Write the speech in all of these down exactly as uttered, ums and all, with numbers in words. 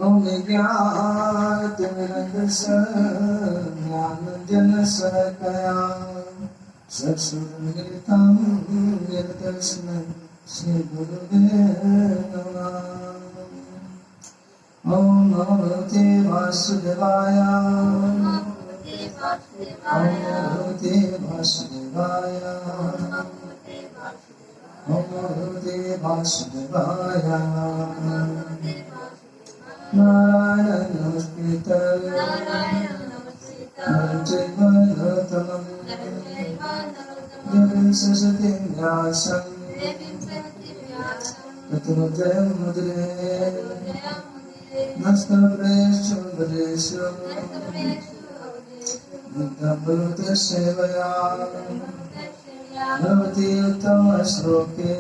ज्ञानतिमिरन्धस्य ज्ञानाञ्जनशलाकया चक्षुरुन्मीलितं येन तस्मै श्रीगुरवे नमः। ॐ नमो भगवते वासुदेवाय। ॐ नमो भगवते वासुदेवाय। ॐ नमो भगवते वासुदेवाय। नारायणं नमस्कृत्य नरं चैव नरोत्तमम्। देवीं सरस्वतीं व्यासं ततो जयमुदीरये। नमस्तु सर्वेषु भूतेषु नित्यं भगवतः सेवया भवति उत्तमश्लोके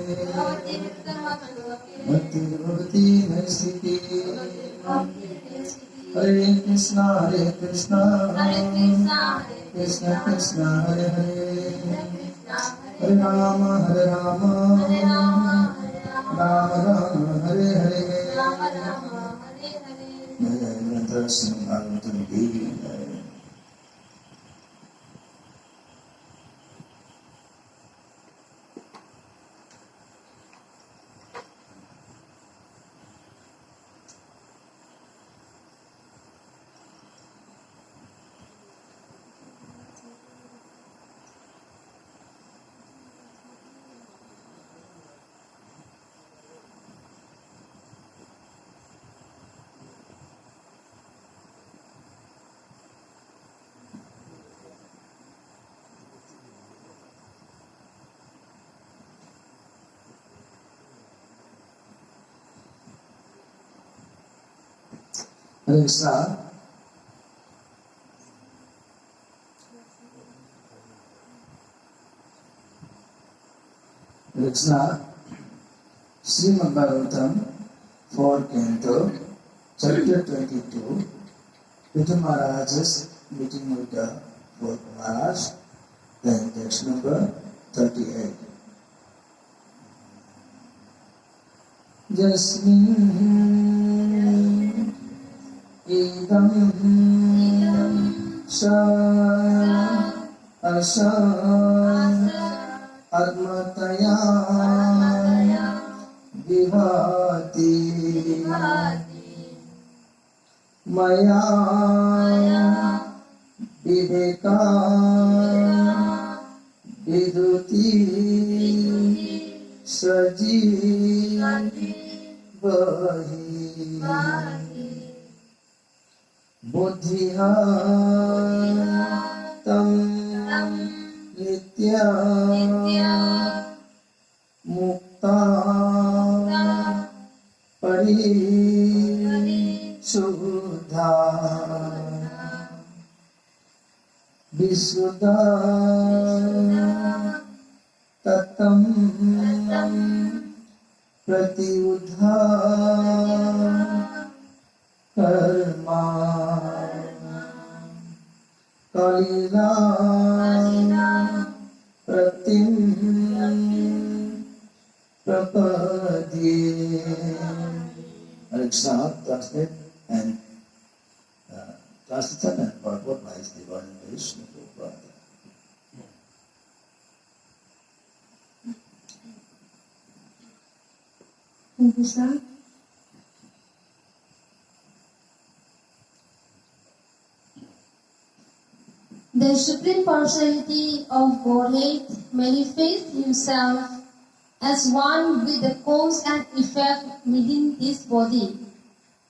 भक्तिर्भवति नैष्ठिकी। हरे कृष्णा हरे कृष्णा कृष्णा कृष्णा हरे हरे। हरे राम हरे राम राम राम हरे हरे। जय जय श्रीमद् भागवतम की जय। Hare Krishna. Hare Krishna. Srimad Bhagavatam, fourth canto, chapter twenty-two, Prithu Maharaj's meeting with the fourth Maharaj, then text number thirty-eight. यस्मिन् इदं स असत् आत्मतया विभाति। मया विवेका विदुति सजीवहि। बुद्धिहा तं नित्या मुक्ता परिशुद्धा विशुद्धा ततं प्रतिबुद्धा कर्मा कलिला प्रतिं प्रपद्ये। Alexa, translate and, uh, translation and purport by Srila Vishnu Prabhupada. Thank you, sir. The Supreme Personality of Godhead manifests himself as one with the cause and effect within this body,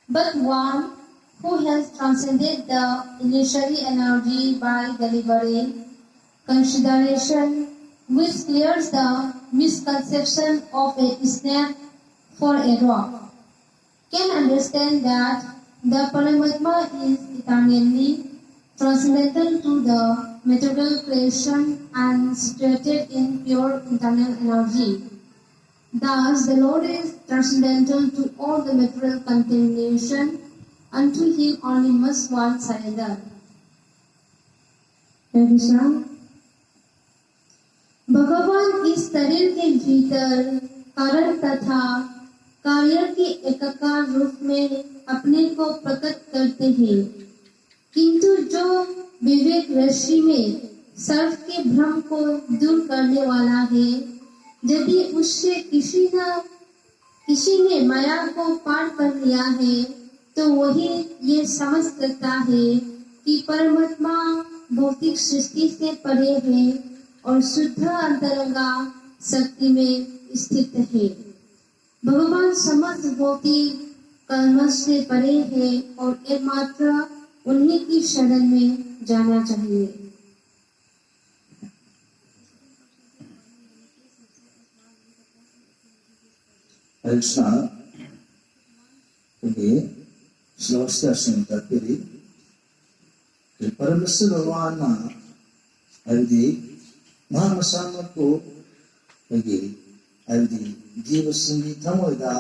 but one who has transcended the illusory energy by deliberate consideration, which clears the misconception of a snake for a rock, can understand that the Paramatma is eternally transcendental to the material creation and situated in pure internal energy. Thus, the Lord is transcendental to all the material contamination. Unto him only must one surrender. Hare Krishna. भगवान इस शरीर के भीतर कारण तथा कार्य के एकाकार रूप में अपने को प्रकट करते हैं, किंतु जो विवेक रश्मि में सर्व के भ्रम को दूर करने वाला है, यदि उससे किसी न किसी ने माया को पार कर लिया है, तो वही ये समझ सकता है कि परमात्मा भौतिक सृष्टि से परे है और शुद्ध अंतरंगा शक्ति में स्थित है। भगवान समस्त भौतिक कर्म से परे है और एकमात्र उन्हीं की शरण में जाना चाहिए। ꯑꯩꯁꯥ ꯑꯩꯈꯣꯏꯒꯤ ꯁ꯭ꯂꯣꯁꯇ ꯁꯨꯝ ꯇꯥꯛꯄꯤꯔꯤ꯫ ꯑꯩꯈꯣꯏ ꯄꯔꯃꯦꯁ꯭ꯋꯔ ꯚꯒꯋꯥꯟꯅ ꯍꯥꯏꯕꯗꯤ ꯃꯍꯥꯛ ꯃꯁꯥꯃꯛꯄꯨ ꯑꯩꯈꯣꯏꯒꯤ ꯍꯥꯏꯕꯗꯤ ꯖꯤꯕꯁꯤꯡꯒꯤ ꯊꯃꯣꯏꯗ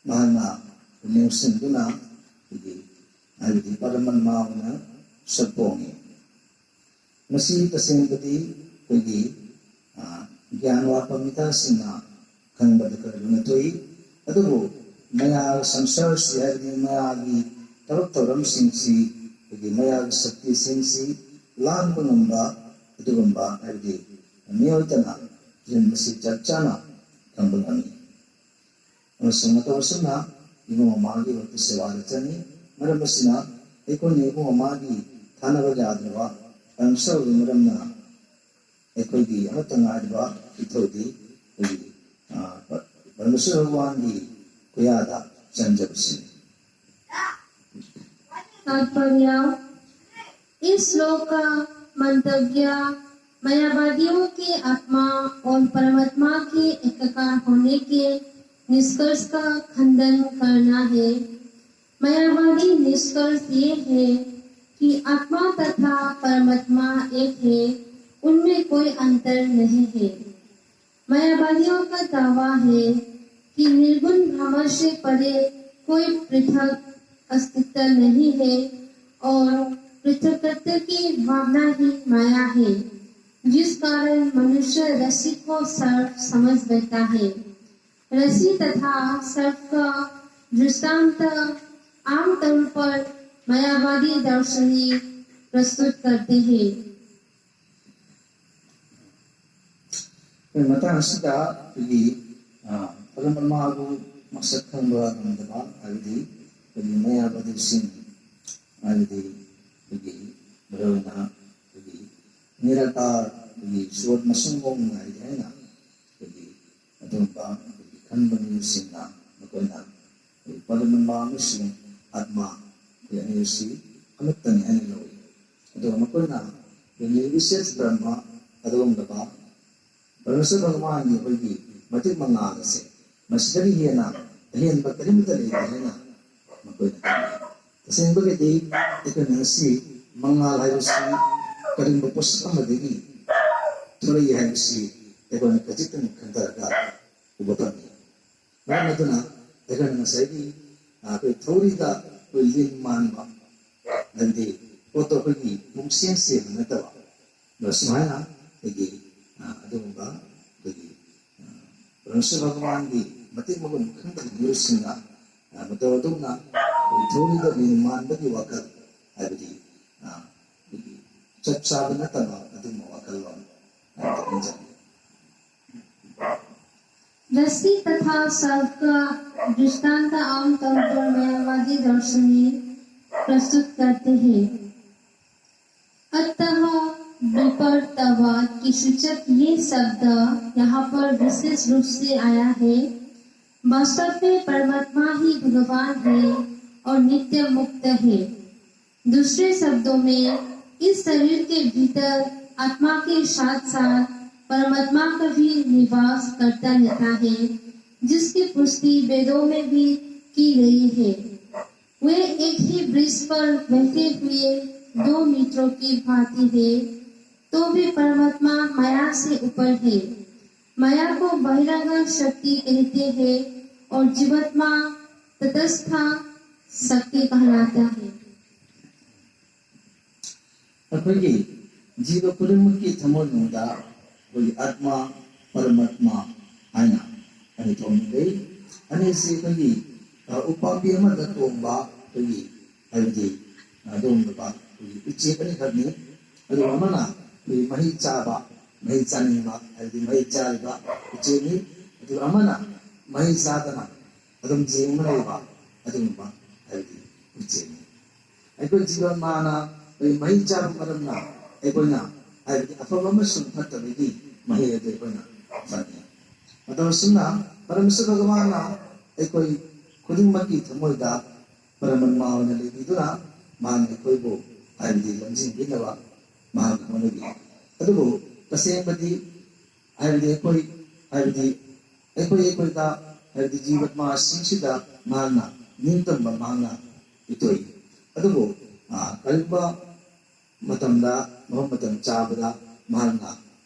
ꯃꯍꯥꯛꯅ ꯅꯤꯡꯁꯤꯡꯗꯨꯅ ꯑꯩꯈꯣꯏꯒꯤ ꯍꯥꯏꯕꯗꯤ ꯄꯔꯃꯥꯟꯃ ꯑꯣꯏꯅ ꯁꯛꯄꯣꯡꯉꯤ꯫ ꯃꯁꯤ ꯇꯁꯦꯡꯕꯗꯤ ꯑꯩꯈꯣꯏꯒꯤ ꯒ꯭ꯌꯥꯟ ꯋꯥꯠꯄ ꯃꯤꯇꯥꯁꯤꯡꯅ ꯈꯪꯕꯗ ꯈꯔ ꯂꯨꯅ ꯊꯣꯛꯏ꯫ ꯑꯗꯨꯕꯨ ꯃꯌꯥ ꯁꯪꯁꯥꯔꯁꯤ ꯍꯥꯏꯕꯗꯤ ꯃꯌꯥꯒꯤ ꯊꯕꯛ ꯊꯧꯔꯝꯁꯤꯡꯁꯤ ꯑꯩꯈꯣꯏꯒꯤ ꯃꯌꯥꯒꯤ ꯁꯛꯇꯤꯁꯤꯡꯁꯤ ꯂꯥꯡꯕ ꯉꯝꯕ ꯑꯗꯨꯒꯨꯝꯕ ꯍꯥꯏꯕꯗꯤ ꯃꯤꯑꯣꯏ ꯇꯅꯥ ꯃꯁꯤ ꯆꯞ ꯆꯥꯅ ꯈꯪꯕ ꯉꯝꯃꯤ꯫ ꯑꯃꯁꯨꯡ ꯃꯇꯧ ꯑꯁꯨꯝꯅ ꯏꯕꯨꯡ ꯑꯃꯒꯤ ꯚꯛꯇꯤ ꯁꯦꯕꯥꯗ ꯆꯪꯉꯤ꯫ ꯃꯔꯝ ꯑꯁꯤꯅ ꯑꯩꯈꯣꯏꯅ ꯏꯕꯨꯡ ꯑꯃꯒꯤ ꯊꯥꯅꯕ ꯌꯥꯗ꯭ꯔꯕ ꯀꯥꯡꯁꯧꯒꯤ ꯃꯔꯝꯅ ꯑꯩꯈꯣꯏꯒꯤ ꯑꯃꯠꯇ ꯉꯥꯏꯔꯕ ꯏꯊꯧꯗꯤ ꯑꯩꯈꯣꯏꯒꯤ ꯄꯔꯃꯦꯁꯣꯔ ꯚꯒꯋꯥꯟꯒꯤ ꯈꯨꯌꯥꯗ ꯆꯪꯖꯕꯁꯤꯅꯤ꯫ तात्पर्य, इस श्लोक का मंतव्य मायावादियों के आत्मा और परमात्मा के एकाकार होने के निष्कर्ष का खंडन करना है। मायावादी निष्कर्ष ये है कि आत्मा तथा परमात्मा एक है, उनमें कोई अंतर नहीं है। मायावादियों का दावा है कि निर्गुण ब्रह्म से परे कोई पृथक अस्तित्व नहीं है और पृथकत्व की भावना ही माया है, जिस कारण मनुष्य रस्सी को सर्प समझ बैठता है। रस्सी तथा सर्प का दृष्टांत आमतौर पर मायावादी दार्शनिक प्रस्तुत करते हैं। ꯑꯩꯈꯣꯏ ꯃꯇꯥꯡ ꯑꯁꯤꯗ ꯑꯩꯈꯣꯏꯒꯤ ꯄꯔꯃꯥꯕꯨ ꯃꯁꯛ ꯈꯪꯕ ꯉꯝꯗꯕ, ꯍꯥꯏꯕꯗꯤ ꯑꯩꯈꯣꯏꯒꯤ ꯃꯌꯥꯕꯗꯤꯁꯤꯡ, ꯍꯥꯏꯕꯗꯤ ꯑꯩꯈꯣꯏꯒꯤ ꯃꯔꯨꯑꯣꯏꯅ ꯑꯩꯈꯣꯏꯒꯤ ꯅꯤꯔꯥꯀꯥꯔ, ꯑꯩꯈꯣꯏꯒꯤ ꯁꯣꯔ ꯃꯁꯨꯡ ꯃꯑꯣꯡ ꯅꯥꯏꯗꯦ ꯍꯥꯏꯅ ꯑꯩꯈꯣꯏꯒꯤ ꯑꯗꯨꯒꯨꯝꯕ ꯑꯩꯈꯣꯏꯒꯤ ꯈꯟꯕ ꯃꯤꯑꯣꯏꯁꯤꯡꯅ ꯃꯈꯣꯏꯅ ꯑꯩꯈꯣꯏ ꯄꯔꯃꯥꯕꯨ ꯑꯃꯁꯨꯡ ꯑꯥꯠꯃꯥ, ꯑꯩꯈꯣꯏ ꯑꯅꯤ ꯑꯁꯤ ꯑꯃꯠꯇꯅꯤ ꯍꯥꯏꯅ ꯂꯧꯏ꯫ ꯑꯗꯨꯒ ꯃꯈꯣꯏꯅ ꯑꯩꯈꯣꯏꯒꯤ ꯕꯤꯁꯦꯁ ꯕ꯭ꯔꯍ꯭ꯃ, ꯑꯗꯨꯒꯨꯝꯂꯕ ꯄꯔꯃꯦꯁꯔ ꯚꯒꯋꯥꯟꯒꯤ ꯑꯩꯈꯣꯏꯒꯤ ꯃꯇꯤꯛ ꯃꯉꯥꯜ ꯑꯁꯦ ꯃꯁꯤꯗꯒꯤ ꯍꯦꯟꯅ ꯑꯍꯦꯟꯕ ꯀꯔꯤꯃꯠꯇ ꯂꯩꯇꯦ ꯍꯥꯏꯅ ꯃꯈꯣꯏꯅ ꯈꯜꯂꯤ꯫ ꯇꯁꯦꯡꯕꯒꯤꯗꯤ ꯑꯩꯈꯣꯏꯅ ꯉꯁꯤ ꯃꯉꯥꯜ ꯍꯥꯏꯕꯁꯤ ꯀꯔꯤꯒꯨꯝꯕ ꯄꯣꯠꯁꯛ ꯑꯃꯗꯒꯤ ꯊꯣꯛꯂꯛꯏ ꯍꯥꯏꯕꯁꯤ ꯑꯩꯈꯣꯏꯅ ꯈꯖꯤꯛꯇꯪ ꯈꯟꯊꯔꯒ ꯎꯕ ꯐꯪꯉꯤ꯫ ꯃꯔꯝ ꯑꯗꯨꯅ ꯑꯩꯈꯣꯏꯅ ꯉꯁꯥꯏꯒꯤ ꯑꯩꯈꯣꯏ ꯊꯧꯔꯤꯗ ꯑꯩꯈꯣꯏ ꯂꯤꯟ ꯃꯥꯟꯕ, ꯍꯥꯏꯕꯗꯤ ꯄꯣꯠꯇꯣ ꯑꯩꯈꯣꯏꯒꯤ ꯄꯨꯡꯁꯦꯝ ꯁꯦꯝꯕ ꯅꯠꯇꯕ, ꯑꯗꯣ ꯁꯨꯃꯥꯏꯅ ꯑꯩꯈꯣꯏꯒꯤ ꯑꯗꯨꯒꯨꯝꯕ ꯑꯩꯈꯣꯏꯒꯤ ꯄꯔꯃꯦꯁꯔ ꯚꯒꯋꯥꯟꯒꯤ ꯃꯇꯤꯛ ꯃꯒꯨꯟ ꯈꯪꯗꯕ ꯃꯤꯑꯣꯏꯁꯤꯡꯅ ꯃꯇꯧ ꯑꯗꯨꯝꯅ ꯑꯩꯈꯣꯏ ꯊꯧꯔꯤꯗ ꯂꯤꯟ ꯃꯥꯟꯕꯒꯤ ꯋꯥꯈꯜ, ꯍꯥꯏꯕꯗꯤ ꯑꯩꯈꯣꯏꯒꯤ ꯆꯞ ꯆꯥꯕ ꯅꯠꯇꯕ ꯑꯗꯨꯒꯨꯝꯕ ꯋꯥꯈꯜꯂꯣꯟ ꯍꯥꯏꯕꯗꯨ ꯈꯟꯖꯩ꯫ रस्सी तथा सर्प का दृष्टांत आमतौर पर मायावादी दार्शनिक प्रस्तुत करते हैं। अतः विपर्तवाद के सूचक ये शब्द यहाँ पर विशेष रूप से आया है। वास्तव में परमात्मा ही भगवान है और नित्य मुक्त है। दूसरे शब्दों में, इस शरीर के भीतर आत्मा के साथ साथ परमात्मा का भी निवास करता रहता है, जिसकी पुष्टि वेदों में भी की गई है। वे एक ही ब्रिज पर बहते हुए दो मित्रों की भांति है, तो भी परमात्मा माया से ऊपर है। माया को बहिरंग शक्ति कहते हैं और जीवात्मा तटस्थ शक्ति कहलाता है। ꯑꯩꯈꯣꯏꯒꯤ ꯖꯤꯕ ꯈꯨꯗꯤꯡꯃꯛꯀꯤ ꯊꯃꯣꯏꯅꯨꯡꯗ ꯑꯩꯈꯣꯏꯒꯤ ꯑꯥꯠꯃꯥ, ꯄꯔꯃꯥꯠꯃꯥ ꯍꯥꯏꯅ ꯑꯅꯤ ꯊꯣꯛꯅ ꯂꯩ꯫ ꯑꯅꯤꯁꯤ ꯑꯩꯈꯣꯏꯒꯤ ꯎꯄꯥꯝꯕꯤ ꯑꯃꯗ ꯇꯣꯡꯕ ꯑꯩꯈꯣꯏꯒꯤ ꯍꯥꯏꯕꯗꯤ ꯑꯗꯨꯒꯨꯝꯂꯕ ꯑꯩꯈꯣꯏꯒꯤ ꯎꯆꯦꯛ ꯑꯅꯤꯈꯛꯅꯤ꯫ ꯑꯗꯨꯒ ꯑꯃꯅ ꯑꯩꯈꯣꯏꯒꯤ ꯃꯍꯩ ꯆꯥꯕ, ꯃꯍꯩ ꯆꯥꯅꯤꯡꯕ, ꯍꯥꯏꯕꯗꯤ ꯃꯍꯩ ꯆꯥꯔꯤꯕ ꯎꯆꯦꯛꯅꯤ꯫ ꯑꯗꯨꯒ ꯑꯃꯅ ꯃꯍꯩ ꯆꯥꯗꯅ ꯑꯗꯨꯝ ꯌꯦꯡꯗꯨꯅ ꯂꯩꯕ ꯑꯗꯨꯒꯨꯝꯕ ꯍꯥꯏꯕꯗꯤ ꯎꯆꯦꯛꯅꯤ꯫ ꯑꯩꯈꯣꯏ ꯖꯤꯕꯟꯃꯥꯅ ꯑꯩꯈꯣꯏ ꯃꯍꯩ ꯆꯥꯕ ꯃꯔꯝꯅ ꯑꯩꯈꯣꯏꯅ ꯍꯥꯏꯕꯗꯤ ꯑꯐꯕ ꯑꯃꯁꯨꯡ ꯐꯠꯇꯕꯒꯤ ꯃꯍꯩ ꯑꯗꯨ ꯑꯩꯈꯣꯏꯅ ꯐꯪꯉꯤ꯫ ꯃꯇꯧ ꯑꯁꯨꯝꯅ ꯄꯔꯃꯦꯁ꯭ꯋꯔ ꯚꯒꯋꯥꯟꯅ ꯑꯩꯈꯣꯏ ꯈꯨꯗꯤꯡꯃꯛꯀꯤ ꯊꯃꯣꯏꯗ ꯄꯔꯃꯥꯟꯃꯥ ꯑꯣꯏꯅ ꯂꯩꯕꯤꯗꯨꯅ ꯃꯍꯥꯛꯅ ꯑꯩꯈꯣꯏꯕꯨ ꯍꯥꯏꯕꯗꯤ ꯂꯝꯖꯤꯡꯕꯤꯅꯕ ꯃꯍꯥꯛꯅ ꯍꯣꯠꯅꯕꯤ꯫ ꯑꯗꯨꯕꯨ ꯇꯁꯦꯡꯕꯗꯤ ꯍꯥꯏꯕꯗꯤ ꯑꯩꯈꯣꯏ ꯍꯥꯏꯕꯗꯤ ꯑꯩꯈꯣꯏ ꯑꯩꯈꯣꯏꯗ ꯍꯥꯏꯕꯗꯤ ꯖꯤꯕꯥꯠꯃꯥꯁꯤꯡꯁꯤꯗ ꯃꯍꯥꯛꯅ ꯅꯤꯡꯇꯝꯕ ꯃꯍꯥꯛꯅ ꯄꯤꯊꯣꯛꯏ꯫ ꯑꯗꯨꯕꯨ ꯀꯔꯤꯒꯨꯝꯕ ꯃꯇꯝꯗ ꯃꯐꯝ ꯃꯇꯝ ꯆꯥꯕꯗ ꯃꯍꯥꯛꯅ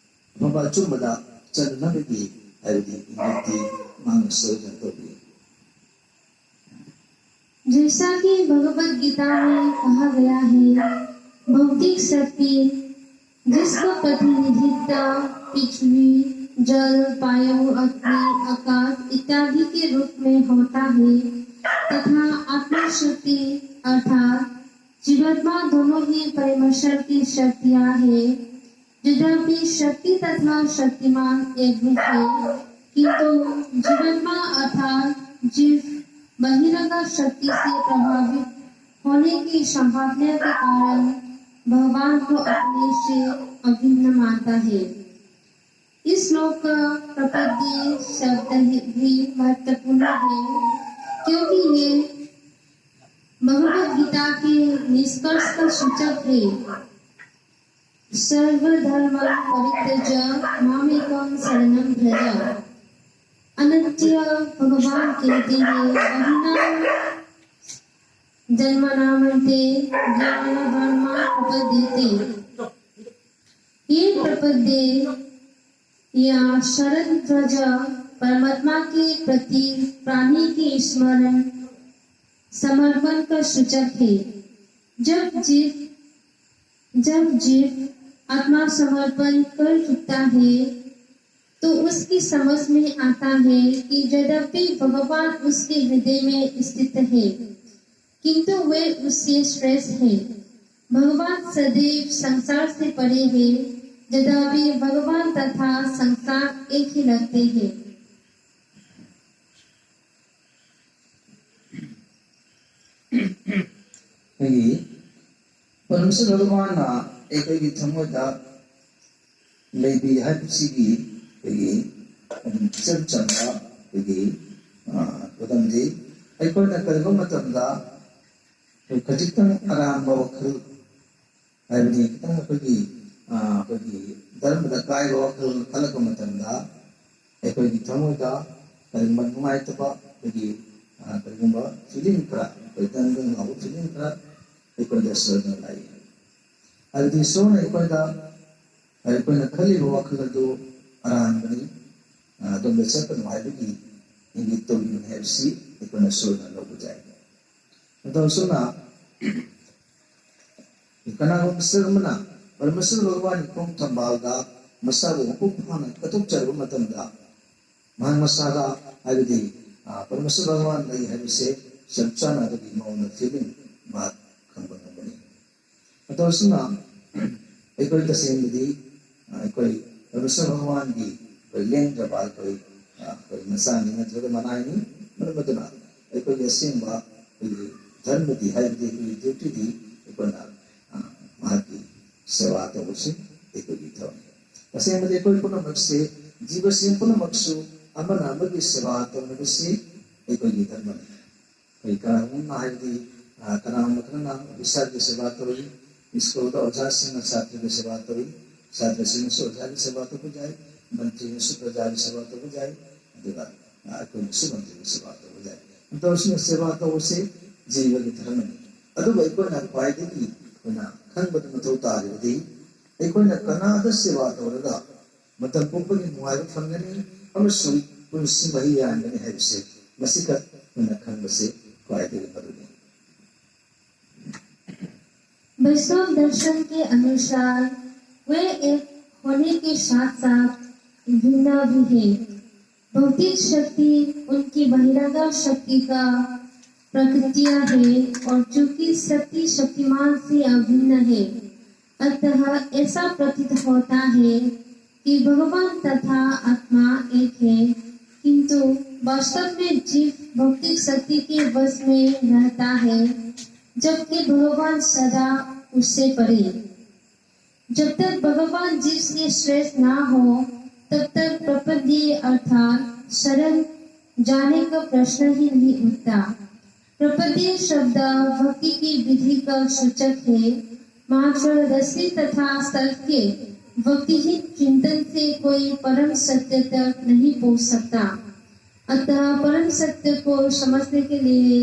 ꯑꯐꯕ ꯑꯆꯨꯝꯕꯗ ꯆꯠꯅꯅꯕꯒꯤ ꯍꯥꯏꯕꯗꯤ ꯏꯪꯒꯤꯠꯇꯤ ꯃꯍꯥꯛꯅ ꯁꯣꯏꯗꯅ ꯇꯧꯕꯤ꯫ जैसा कि भगवत गीता में कहा गया है, भौतिक शक्ति जिसका प्रतिनिधित्व पृथ्वी, जल, वायु, अग्नि, आकाश इत्यादि के रूप में होता है तथा आत्मा शक्ति अर्थात जीवात्मा दोनों ही परमेश्वर की शक्तियां हैं। यद्यपि शक्ति तथा शक्तिमान एक ही है, किंतु जीवात्मा अर्थात जीव बहिरंग शक्ति से प्रभावित होने की संभावना के कारण भगवान को अपने से अभिन्न मानता है। इस श्लोक का प्रपद्य शब्द भी महत्वपूर्ण है, क्योंकि ये भगवत गीता के निष्कर्ष का सूचक है। सर्वधर्म परित्यज्य मामेकम शरणम व्रज। अन्यत्र भगवान कहते हैं, बहिना जन्मनामंते ज्ञान धर्म प्रपद्यते। ये प्रपद्य या शरण ध्वज परमात्मा के प्रति प्राणी के स्मरण समर्पण का सूचक है। जब जीव जब जीव आत्मा समर्पण कर चुकता है तो उसकी समझ में आता है कि यद्यपि भगवान उसके हृदय में स्थित है, किंतु वे उससे श्रेष्ठ है। भगवान सदैव संसार से परे है, यद्यपि भगवान तथा संसार एक ही लगते हैं। ꯑꯩꯈꯣꯏꯒꯤ ꯄꯔꯃꯦꯁꯣꯔ ꯚꯒꯋꯥꯟꯅ ꯑꯩꯈꯣꯏꯒꯤ ꯊꯃꯣꯏꯗ ꯂꯩꯕꯤ ꯍꯥꯏꯕꯁꯤꯒꯤ ꯑꯩꯈꯣꯏꯒꯤ ꯑꯗꯨꯝ ꯏꯆꯝ ꯆꯝꯕ ꯑꯩꯈꯣꯏꯒꯤ ꯈꯨꯗꯝꯗꯤ, ꯑꯩꯈꯣꯏꯅ ꯀꯔꯤꯒꯨꯝꯕ ꯃꯇꯝꯗ ꯑꯩꯈꯣꯏ ꯈꯖꯤꯛꯇꯪ ꯑꯔꯥꯟꯕ ꯋꯥꯈꯜ, ꯍꯥꯏꯕꯗꯤ ꯈꯤꯇꯪ ꯑꯩꯈꯣꯏꯒꯤ ꯑꯩꯈꯣꯏꯒꯤ ꯙꯔꯃꯗ ꯀꯥꯏꯕ ꯋꯥꯈꯜ ꯈꯜꯂꯛꯄ ꯃꯇꯝꯗ ꯑꯩꯈꯣꯏꯒꯤ ꯊꯃꯣꯏꯗ ꯀꯔꯤꯒꯨꯝꯕ ꯅꯨꯡꯉꯥꯏꯇꯕ, ꯑꯩꯈꯣꯏꯒꯤ ꯀꯔꯤꯒꯨꯝꯕ ꯐꯤꯂꯤꯡ ꯈꯔ, ꯑꯩꯈꯣꯏ ꯗꯪ ꯗꯪ ꯂꯥꯎꯕ ꯐꯤꯂꯤꯡ ꯈꯔ ꯑꯩꯈꯣꯏꯗ ꯁꯣꯏꯗꯅ ꯂꯥꯛꯏ꯫ ꯍꯥꯏꯕꯗꯤ ꯏꯁꯣꯔꯅ ꯑꯩꯈꯣꯏꯗ ꯑꯩꯈꯣꯏꯅ ꯈꯜꯂꯤꯕ ꯋꯥꯈꯜ ꯑꯗꯨ ꯑꯔꯥꯟꯕꯅꯤ, ꯑꯗꯣꯝꯗ ꯆꯠꯀꯅꯨ ꯍꯥꯏꯕꯒꯤ ꯏꯪꯒꯤꯠ ꯇꯧꯔꯤꯕꯅꯤ ꯍꯥꯏꯕꯁꯤ ꯑꯩꯈꯣꯏꯅ ꯁꯣꯏꯗꯅ ꯂꯧꯕ ꯌꯥꯏ꯫ ꯃꯇꯧ ꯑꯁꯨꯝꯅ ꯀꯅꯥꯒꯨꯝꯕ ꯃꯤꯁꯛ ꯑꯃꯅ ꯄꯔꯃꯦꯁꯣꯔ ꯚꯒꯋꯥꯟꯒꯤ ꯈꯣꯡ ꯊꯝꯕꯥꯜꯗ ꯃꯁꯥꯕꯨ ꯃꯄꯨꯡ ꯐꯥꯅ ꯀꯠꯊꯣꯛꯆꯔꯕ ꯃꯇꯝꯗ, ꯃꯍꯥꯛ ꯃꯁꯥꯗ, ꯍꯥꯏꯕꯗꯤ ꯄꯔꯃꯦꯁꯣꯔ ꯚꯒꯋꯥꯟ ꯂꯩ ꯍꯥꯏꯕꯁꯦ ꯆꯞ ꯆꯥꯅ ꯑꯗꯨꯒꯤ ꯃꯑꯣꯡꯗ ꯐꯤꯂꯤꯡ ꯃꯍꯥꯛ ꯈꯪꯕ ꯉꯝꯒꯅꯤ꯫ ꯃꯇꯧ ꯑꯁꯨꯝꯅ ꯑꯩꯈꯣꯏ ꯇꯁꯦꯡꯕꯗꯤ ꯑꯩꯈꯣꯏ ꯄꯔꯃꯦꯁꯣꯔ ꯚꯒꯋꯥꯟꯒꯤ ꯑꯩꯈꯣꯏ ꯂꯦꯡꯗ꯭ꯔꯕ ꯑꯩꯈꯣꯏ ꯑꯩꯈꯣꯏ ꯃꯆꯥꯅꯤ ꯅꯠꯇ꯭ꯔꯒ ꯃꯅꯥꯏꯅꯤ꯫ ꯃꯔꯝ ꯑꯗꯨꯅ ꯑꯩꯈꯣꯏꯒꯤ ꯑꯁꯦꯡꯕ ꯑꯩꯈꯣꯏꯒꯤ ꯙꯔꯃꯗꯤ, ꯍꯥꯏꯕꯗꯤ ꯑꯩꯈꯣꯏꯒꯤ ꯗ꯭ꯌꯨꯇꯤꯗꯤ ꯑꯩꯈꯣꯏꯅ ꯃꯍꯥꯛꯀꯤ ꯁꯦꯕꯥ ꯇꯧꯕꯁꯤ ꯑꯩꯈꯣꯏꯒꯤ ꯊꯕꯛꯅꯤ꯫ ꯇꯁꯦꯡꯕꯗꯤ ꯑꯩꯈꯣꯏ ꯄꯨꯝꯅꯃꯛꯁꯦ, ꯖꯤꯕꯁꯤꯡ ꯄꯨꯝꯅꯃꯛꯁꯨ ꯑꯃꯅ ꯑꯃꯒꯤ ꯁꯦꯕꯥ ꯇꯧꯅꯕꯁꯤ ꯑꯩꯈꯣꯏꯒꯤ ꯙꯔꯃꯅꯤ꯫ ꯑꯩꯈꯣꯏ ꯀꯅꯥꯒꯨꯝꯕ ꯑꯃꯅ, ꯍꯥꯏꯕꯗꯤ ꯀꯅꯥꯒꯨꯝꯕ ꯈꯔꯅ ꯑꯣꯐꯤꯁꯥꯔꯒꯤ ꯁꯦꯕꯥ ꯇꯧꯏ, ꯁ꯭ꯀꯨꯜꯗ ꯑꯣꯖꯥꯁꯤꯡꯅ ꯁꯥꯇ꯭ꯔꯒꯤ ꯁꯦꯕꯥ ꯇꯧꯏ, ꯁꯥꯇ꯭ꯔꯁꯤꯡꯅꯁꯨ ꯑꯣꯖꯥꯒꯤ ꯁꯦꯕꯥ ꯇꯧꯕ ꯌꯥꯏ, ꯃꯟꯇ꯭ꯔꯤꯅꯁꯨ ꯄ꯭ꯔꯖꯥꯒꯤ ꯁꯦꯕꯥ ꯇꯧꯕ ꯌꯥꯏ, ꯑꯗꯨꯒ ꯑꯩꯈꯣꯏꯅꯁꯨ ꯃꯟꯇ꯭ꯔꯤꯒꯤ ꯁꯦꯕꯥ ꯇꯧꯕ ꯌꯥꯏ꯫ ꯃꯇꯧ ꯑꯁꯤꯅ ꯁꯦꯕꯥ ꯇꯧꯕꯁꯤ ꯖꯤꯕꯒꯤ ꯙꯔꯃꯅꯤ꯫ ꯑꯗꯨꯕꯨ ꯑꯩꯈꯣꯏꯅ ꯈ꯭ꯋꯥꯏꯗꯒꯤ ꯑꯩꯈꯣꯏꯅ ꯈꯪꯕꯗ ꯃꯊꯧ ꯇꯥꯔꯤꯕꯗꯤ ꯑꯩꯈꯣꯏꯅ ꯀꯅꯥꯗ ꯁꯦꯕꯥ ꯇꯧꯔꯒ ꯃꯇꯝ ꯄꯨꯝꯕꯒꯤ ꯅꯨꯡꯉꯥꯏꯕ ꯐꯪꯒꯅꯤ ꯑꯃꯁꯨꯡ ꯄꯨꯟꯁꯤ ꯃꯍꯩ ꯌꯥꯟꯒꯅꯤ ꯍꯥꯏꯕꯁꯦ, ꯃꯁꯤꯈꯛ ꯑꯩꯈꯣꯏꯅ ꯈꯪꯕꯁꯦ ꯈ꯭ꯋꯥꯏꯗꯒꯤ ꯃꯔꯨꯅꯤ꯫ वैष्णव दर्शन के अनुसार वे एक होने के साथ साथ भिन्न भी है। भौतिक शक्ति उनकी बहिरंगा शक्ति का प्रकृतियां है और चूंकि शक्ति शक्तिमान से अभिन्न है, अतः ऐसा प्रतीत होता है कि भगवान तथा आत्मा एक है, किंतु वास्तव में जीव भौतिक शक्ति के वश में रहता है, जबकि भगवान सदा उससे परे। जब तक भगवान जीव से श्रेष्ठ ना हो, तब तक प्रपद्ये अर्थात शरण जाने का प्रश्न ही नहीं उठता। प्रपद्ये शब्द भक्ति की विधि का सूचक है, मात्र रस्सी तथा सर्प के भक्तिहीन चिंतन से कोई परम सत्य तक नहीं पहुंच सकता। अतः परम सत्य को समझने के लिए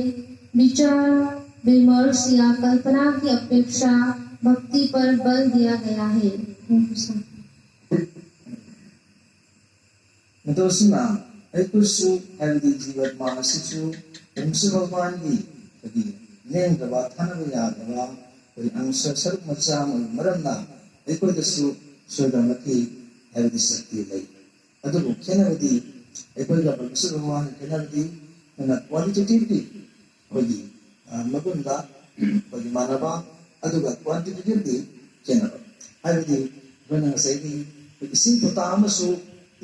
विचार, विमर्श या कल्पना की अपेक्षा भक्ति पर बल दिया गया है। ꯃꯇꯧ ꯑꯁꯨꯝꯅ ꯑꯩꯈꯣꯏꯁꯨ, ꯍꯥꯏꯕꯗꯤ ꯖꯤꯕꯥꯠꯃꯥ ꯑꯁꯤꯁꯨ ꯄꯔꯃꯦꯁ꯭ꯋꯔ ꯚꯒꯋꯥꯟꯒꯤ ꯑꯩꯈꯣꯏꯒꯤ ꯂꯦꯡꯗꯕ, ꯊꯥꯅꯕ ꯌꯥꯗꯕ ꯑꯩꯈꯣꯏ ꯑꯪꯁ ꯁꯔꯨꯛ ꯃꯆꯥ ꯑꯃ ꯑꯣꯏꯕ ꯃꯔꯝꯅ ꯑꯩꯈꯣꯏꯗꯁꯨ ꯁ꯭ꯋꯔꯒꯃꯛꯀꯤ, ꯍꯥꯏꯕꯗꯤ ꯁꯛꯇꯤ ꯂꯩ꯫ ꯑꯗꯨꯕꯨ ꯈꯦꯠꯅꯕꯗꯤ, ꯑꯩꯈꯣꯏꯒ ꯄꯔꯃꯦꯁ꯭ꯋꯔ ꯚꯒꯋꯥꯟꯒ ꯈꯦꯠꯅꯕꯗꯤ ꯑꯩꯈꯣꯏꯅ qualitatively ꯑꯩꯈꯣꯏꯒꯤ ꯃꯒꯨꯟꯗ ꯑꯩꯈꯣꯏꯒꯤ ꯃꯥꯟꯅꯕ, ꯑꯗꯨꯒ quantitatively ꯈꯦꯠꯅꯕ꯫ ꯍꯥꯏꯕꯗꯤ ꯑꯩꯈꯣꯏꯅ ꯉꯁꯥꯏꯒꯤ ꯏꯁꯤꯡ ꯄꯣꯇꯥ ꯑꯃꯁꯨ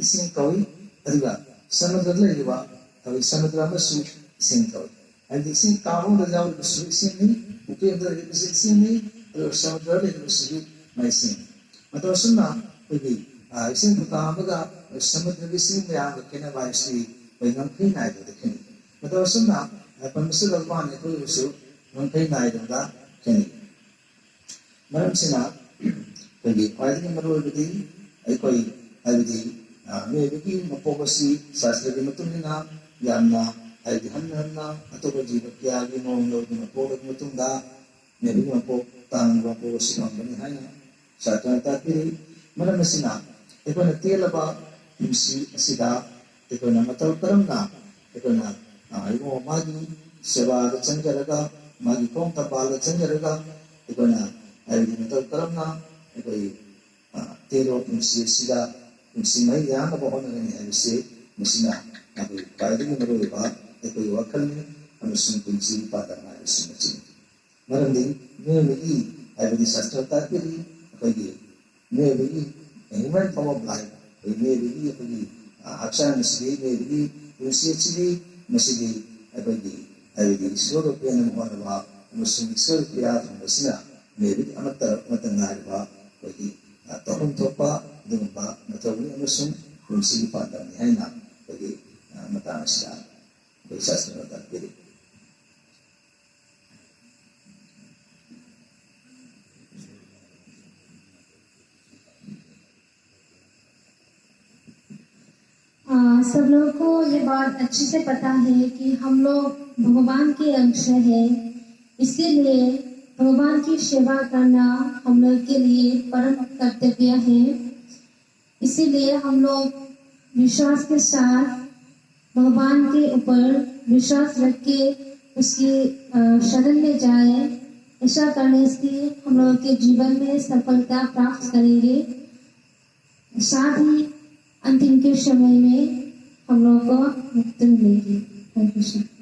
ꯏꯁꯤꯡ ꯀꯧꯏ, ꯑꯗꯨꯒ ꯁꯃꯨꯗ꯭ꯔꯗ ꯂꯩꯔꯤꯕ ꯑꯩꯈꯣꯏ ꯁꯃꯨꯗ꯭ꯔ ꯑꯃꯁꯨ ꯏꯁꯤꯡ ꯀꯧꯏ꯫ ꯍꯥꯏꯕꯗꯤ ꯏꯁꯤꯡ ꯀꯥꯞ ꯑꯃꯗ ꯌꯥꯎꯔꯤꯕꯁꯨ ꯏꯁꯤꯡꯅꯤ, ꯄꯨꯈ꯭ꯔꯤ ꯑꯃꯗ ꯂꯩꯔꯤꯕꯁꯨ ꯏꯁꯤꯡꯅꯤ, ꯑꯗꯨꯒ ꯁꯃꯨꯗ꯭ꯔꯗ ꯂꯩꯔꯤꯕꯁꯤꯁꯨ ꯃꯩꯁꯤꯡꯅꯤ꯫ ꯃꯇꯧ ꯑꯁꯨꯝꯅ ꯑꯩꯈꯣꯏꯒꯤ ꯏꯁꯤꯡ ꯄꯣꯇꯥ ꯑꯃꯒ ꯁꯃꯨꯗ꯭ꯔꯒꯤ ꯏꯁꯤꯡ ꯃꯌꯥꯝꯒ ꯈꯦꯠꯅꯕ ꯍꯥꯏꯕꯁꯤ ꯑꯩꯈꯣꯏ ꯉꯝꯈꯩ ꯅꯥꯏꯗꯕꯗ ꯈꯦꯠꯅꯩ꯫ ꯃꯇꯧ ꯑꯁꯨꯝꯅ ꯄꯔꯃꯦꯁ꯭ꯋꯔ ꯚꯒꯋꯥꯟ ꯑꯩꯈꯣꯏꯕꯨꯁꯨ ꯉꯝꯈꯩ ꯅꯥꯏꯗꯕꯗ ꯈꯦꯠꯅꯩ꯫ ꯃꯔꯝꯁꯤꯅ ꯑꯩꯈꯣꯏꯒꯤ ꯈ꯭ꯋꯥꯏꯗꯒꯤ ꯃꯔꯨꯑꯣꯏꯕꯗꯤ ꯑꯩꯈꯣꯏ, ꯍꯥꯏꯕꯗꯤ ꯃꯤꯑꯣꯏꯕꯒꯤ ꯃꯄꯣꯛ ꯑꯁꯤ ꯁꯥꯁꯇ꯭ꯔꯒꯤ ꯃꯇꯨꯡ ꯏꯟꯅ ꯌꯥꯝꯅ, ꯍꯥꯏꯕꯗꯤ ꯍꯟꯅ ꯍꯟꯅ ꯑꯇꯣꯞꯄ ꯖꯤꯕ ꯀꯌꯥꯒꯤ ꯃꯑꯣꯡ ꯂꯧꯗꯨꯅ ꯄꯣꯛꯂꯕ ꯃꯇꯨꯡꯗ ꯃꯤꯑꯣꯏꯕꯒꯤ ꯃꯄꯣꯛ ꯇꯥꯡꯕ ꯃꯄꯣꯛ ꯑꯁꯤ ꯐꯪꯕꯅꯤ ꯍꯥꯏꯅ ꯁꯥꯁꯇ꯭ꯔꯅ ꯇꯥꯛꯄꯤꯔꯤ꯫ ꯃꯔꯝ ꯑꯁꯤꯅ ꯑꯩꯈꯣꯏꯅ ꯇꯦꯜꯂꯕ ꯄꯨꯟꯁꯤ ꯑꯁꯤꯗ ꯑꯩꯈꯣꯏꯅ ꯃꯇꯧ ꯀꯔꯝꯅ ꯑꯩꯈꯣꯏꯅ ꯏꯕꯨꯡꯉꯣ ꯃꯥꯒꯤ ꯁꯦꯕꯥꯗ ꯆꯪꯖꯔꯒ, ꯃꯥꯒꯤ ꯈꯣꯡ ꯊꯝꯕꯥꯜꯗ ꯆꯪꯖꯔꯒ ꯑꯩꯈꯣꯏꯅ, ꯍꯥꯏꯕꯗꯤ ꯃꯇꯧ ꯀꯔꯝꯅ ꯑꯩꯈꯣꯏ ꯇꯦꯔꯣ ꯄꯨꯟꯁꯤ ꯑꯁꯤꯗ ꯄꯨꯟꯁꯤ ꯃꯍꯩ ꯌꯥꯅꯕ ꯍꯣꯠꯅꯒꯅꯤ ꯍꯥꯏꯕꯁꯤ ꯃꯁꯤꯅ ꯑꯩꯈꯣꯏ ꯈ꯭ꯋꯥꯏꯗꯒꯤ ꯃꯔꯨꯑꯣꯏꯕ ꯑꯩꯈꯣꯏꯒꯤ ꯋꯥꯈꯜꯅꯤ꯫ ꯑꯃꯁꯨꯡ ꯄꯨꯟꯁꯤꯒꯤ ꯄꯥꯟꯗꯝ ꯍꯥꯏꯕꯁꯤꯡ ꯑꯁꯤꯅꯤ꯫ ꯃꯔꯝꯗꯤ ꯃꯤꯑꯣꯏꯕꯒꯤ ꯍꯥꯏꯕꯗꯤ ꯁꯥꯁꯇ꯭ꯔ ꯇꯥꯛꯄꯤꯔꯤ ꯑꯩꯈꯣꯏꯒꯤ ꯃꯤꯑꯣꯏꯕꯒꯤ human form of life, ꯑꯩꯈꯣꯏ ꯃꯤꯑꯣꯏꯕꯒꯤ ꯑꯩꯈꯣꯏꯒꯤ ꯍꯛꯆꯥꯡ ꯑꯁꯤꯗꯤ, ꯃꯤꯑꯣꯏꯕꯒꯤ ꯄꯨꯟꯁꯤ ꯑꯁꯤꯗꯤ, ꯃꯁꯤꯗꯤ ꯑꯩꯈꯣꯏꯒꯤ ꯍꯥꯏꯕꯗꯤ ꯏꯁꯣꯔꯒ ꯄꯦꯟꯅꯕ ꯍꯣꯠꯅꯕ ꯑꯃꯁꯨꯡ ꯏꯁꯣꯔꯒꯤ ꯄꯤꯌꯥ ꯐꯪꯕꯁꯤꯅ ꯃꯤꯑꯣꯏꯕꯒꯤ ꯑꯃꯠꯇ ꯑꯃꯠꯇ ꯉꯥꯏꯔꯕ ꯑꯩꯈꯣꯏꯒꯤ ꯇꯧꯐꯝ ꯊꯣꯛꯄ ꯑꯗꯨꯒꯨꯝꯕ ꯃꯊꯧꯅꯤ ꯑꯃꯁꯨꯡ ꯄꯨꯟꯁꯤꯒꯤ ꯄꯥꯟꯗꯝꯅꯤ ꯍꯥꯏꯅ ꯑꯩꯈꯣꯏꯒꯤ ꯃꯇꯥꯡ ꯑꯁꯤꯗ ꯑꯩꯈꯣꯏ ꯁꯥꯁꯇ꯭ꯔꯅ ꯇꯥꯛꯄꯤꯔꯤ꯫ आ, सब लोगों को ये बात अच्छे से पता है कि हम लोग भगवान के अंश हैं, इसीलिए भगवान की सेवा करना हम लोग के लिए परम कर्तव्य है। इसीलिए हम लोग विश्वास के साथ भगवान के ऊपर विश्वास रख के उसकी शरण में जाए। ऐसा करने से हम लोग के जीवन में सफलता प्राप्त करेंगे, साथ ही अंतिम के समय में हम लोग को मुक्ति मिलेगी। हरे कृष्ण।